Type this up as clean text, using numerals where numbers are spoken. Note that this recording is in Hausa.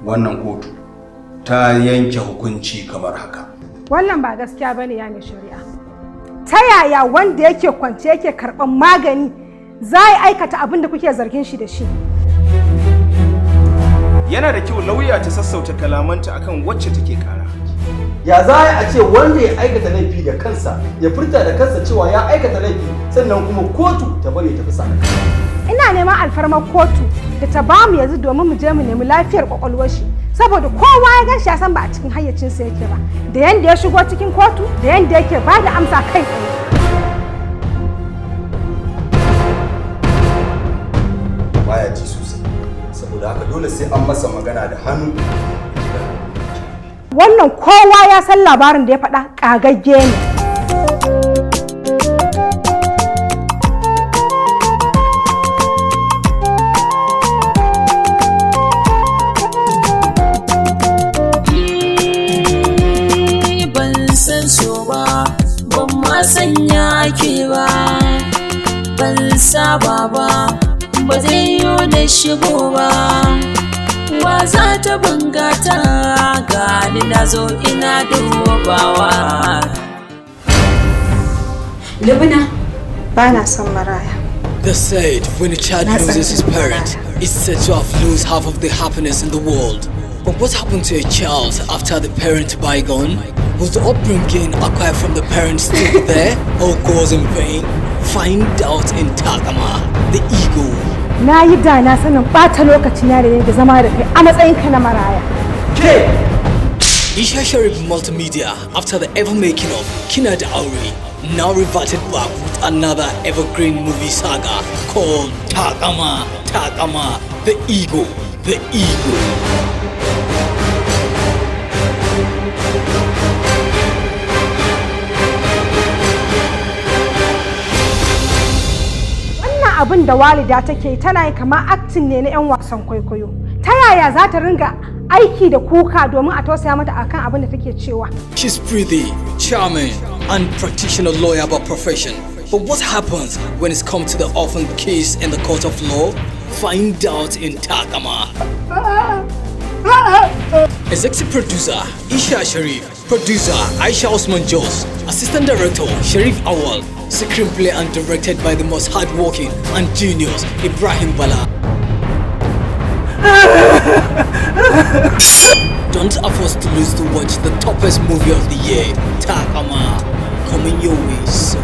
Wannan kotu ta yanke hukunci kamar haka. Wannan ba gaskiya bane, ya mai shari'a. Ta yaya wanda yake kwance yake karɓan magani za ya aikata abin da kuke zargin shi da shi? Yana da kyau lauya ta sassauta kalamanta akan wacce take kara. Ya za a ce wanda ya aikata laifi da kansa ya furta da kansa cewa ya aikata laifi, sannan kuma kotu ta bari ya tafi sakaka? Ina neman alfarmar kotu da ta bamu yanzu domin mu je mu nemi lafiyar kwakwalwar shi, saboda kowa ya gan shi ya san ba a cikin hayyacinsa yake ba, da yanda ya shigo cikin kotu da yanda yake ba da amsa kai tsaye. Baya ji sosai, saboda haka dole sai an masa magana da hannu. Wannan kowa ya san labarin da ya faɗa ƙagagge ne. Ban san so ba, ban ma sanya ake ba, ban saba ba, ba zai yi da shigo ba. Wa za ta bangata gani na zo ina dubawa. Lubna. Ba na son maraya. They said when a child That's loses his something parent, it's said to have lost half of the happiness in the world. But what happened to a child after the parent bygone? Was the upbringing acquired from the parents still there or goes in vain? Find out in Takama, The Ego. Na yi da na sanin ɓata lokaci na da ne da zama da kai a matsayinka na maraya. Isha Sharif Multimedia, after the ever making of Kina da Aure, now reverted back with another evergreen movie saga called Takama, Takama, The Ego, The Ego. Wannan abin da walida take yi tana yi kamar acting ne na 'yan wasan kwaikwayo. Ta yaya za ta ringa aiki da kuka domin a tausaya mata akan abin da take cewa? She's pretty, charming, and practitioner lawyer by profession. But what happens when it's come to the orphan case in the court of law? Find out in Takama. Executive producer Isha Sharif, producer Aisha Osman Jos, assistant director Sharif Awal, screenplay and directed by the most hardworking and genius Ibrahim Bala. Don't afford to lose to watch the toughest movie of the year, Takama, coming your way soon.